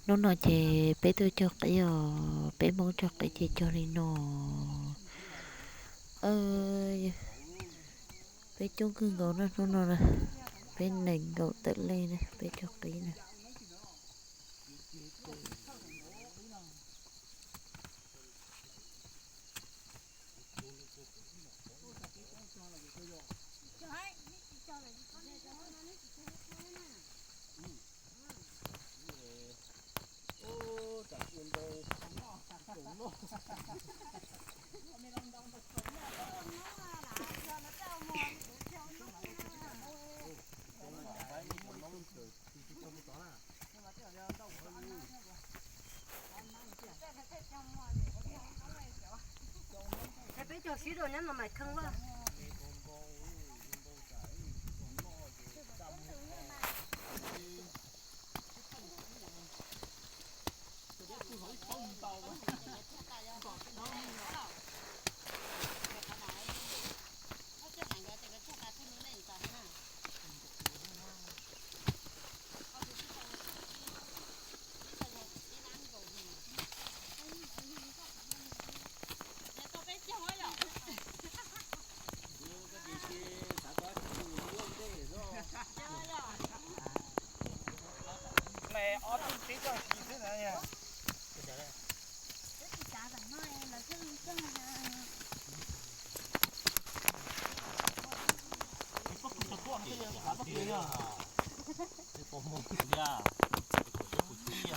Hnub no ces peb tuaj cog qib os, peb Hmoob cog qib ces cog li no. Peb coob kawg nkaus na hnub no na, peb nees nkaum tawm leej na peb cog qib na. Peb cog sib rau nyob no mas kheej lawm.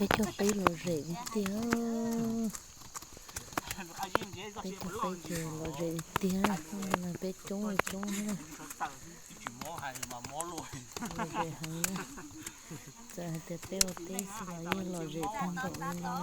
Peb cog qib lom zem tiag tiag. Peb cog qib ces lom zem tiag, peb coob li coob na. Lom zem heev na. Txawm hais tias teb ua teb xwb los yeej lom zem tag npaum li no.